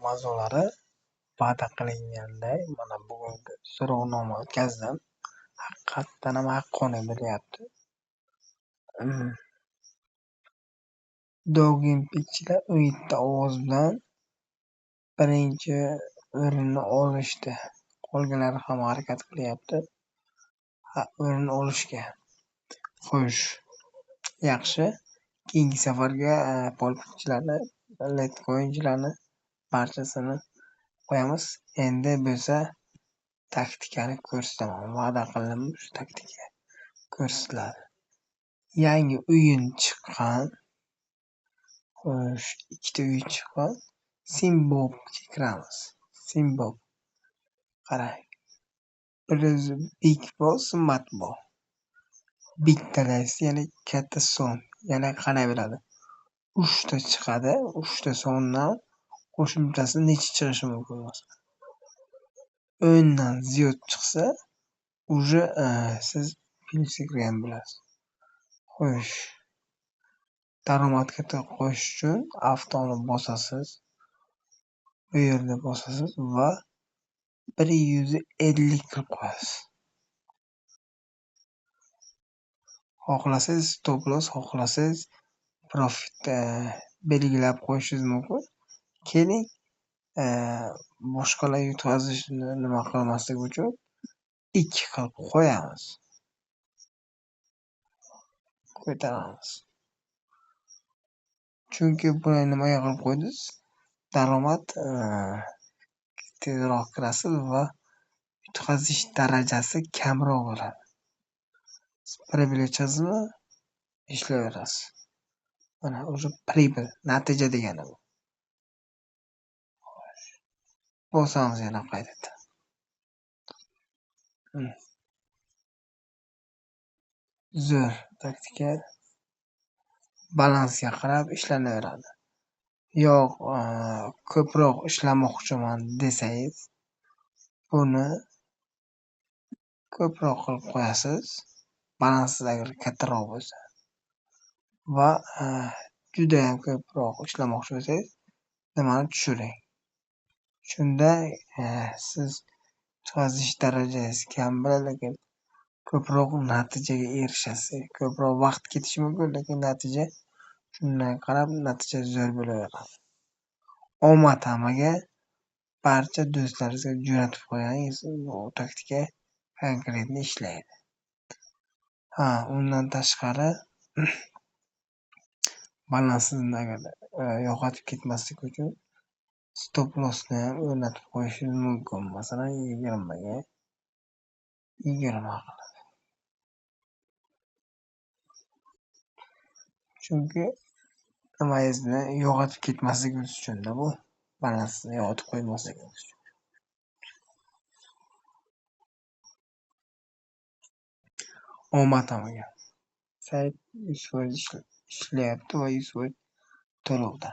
mavzulari va'da qilinganday mana bugungi so'rovnoma o'tkazdim. Haqiqatdan ham haqqoniy bo'lyapti. Dogempikchilar 17 ovoz bilan birinchi o'rinni olishdi. Qolganlari ham harakat qilyapti o'rin olishga. Xo'sh, yaxshi. Keyingi safarga polpichilarni, letcoinchilarni barchasini qo'yamiz. Endi bo'lsa taktikani ko'rsataman. Va'da qildim, shu taktika ko'rsatiladi. Yangi o'yin chiqqan. Xo'sh, ikkita o'yin chiqqan. Simbobga kiramiz. Simbob. Qarang. Bir big bor, smart bor. Bittalasi, ya'ni katta son. Yana qanday bo'ladi? 3 ta chiqadi. 3 ta sondan qo'shimchasi necha chiqishi mumkin masalan? 10 dan ziyod chiqsa, уже siz plyusga kirgan bo'lasiz. Xo'sh. Daromadga qo'shish uchun avtoni bosasiz. Bu yerda bosasiz va 150 qilib qo'yasiz. Xohlasangiz stop loss, xohlasangiz profit belgilab qo'yishingiz mumkin. Keling, boshqalar yutqazishni nima qilmaslik uchun 2 qilib qo'yamiz. Ko'taramiz. Chunki buni nimaga qilib qo'ydingiz? Daromad tezroq kirasiz va yutqazish darajasi kamroq bo'ladi. Прибыль ochasizmi? Ishlayverasiz. Mana o'sha прибыль, natija degani bu. Bosamiz yana qaytadan. Zo'r taktika. Balansga qarab ishlanaveradi. Yo'q, ko'proq ishlamoqchiman desangiz, buni ko'proq qilib qo'yasiz. Balansingiz agar kattaroq bo'lsa va juda ham ko'proq ishlamoqchi bo'lsangiz, nimani tushiring. Shunda siz yutqazish darajangiz kam bo'ladi, lekin ko'proq natijaga erishasiz. Ko'proq vaqt ketishi mumkin, lekin natija shundan qarab natija zo'r bo'laveradi. Omad hammaga, barcha do'stlaringizga jo'natib qo'yangiz, bu taktika konkretni ishlaydi. Ha, undan tashqari balansingizni agar yo'qotib ketmaslik uchun stop lossni ham o'rnatib qo'yishingiz mumkin. Masalan, 20 ga 20 qilib. Chunki nimangizni yo'qotib ketmasligimiz uchun-da bu. Balansni yo'qotib qo'ymasligimiz uchun. Omad hammaga. Sayt 100% ishlayapti va 100% to'lovda.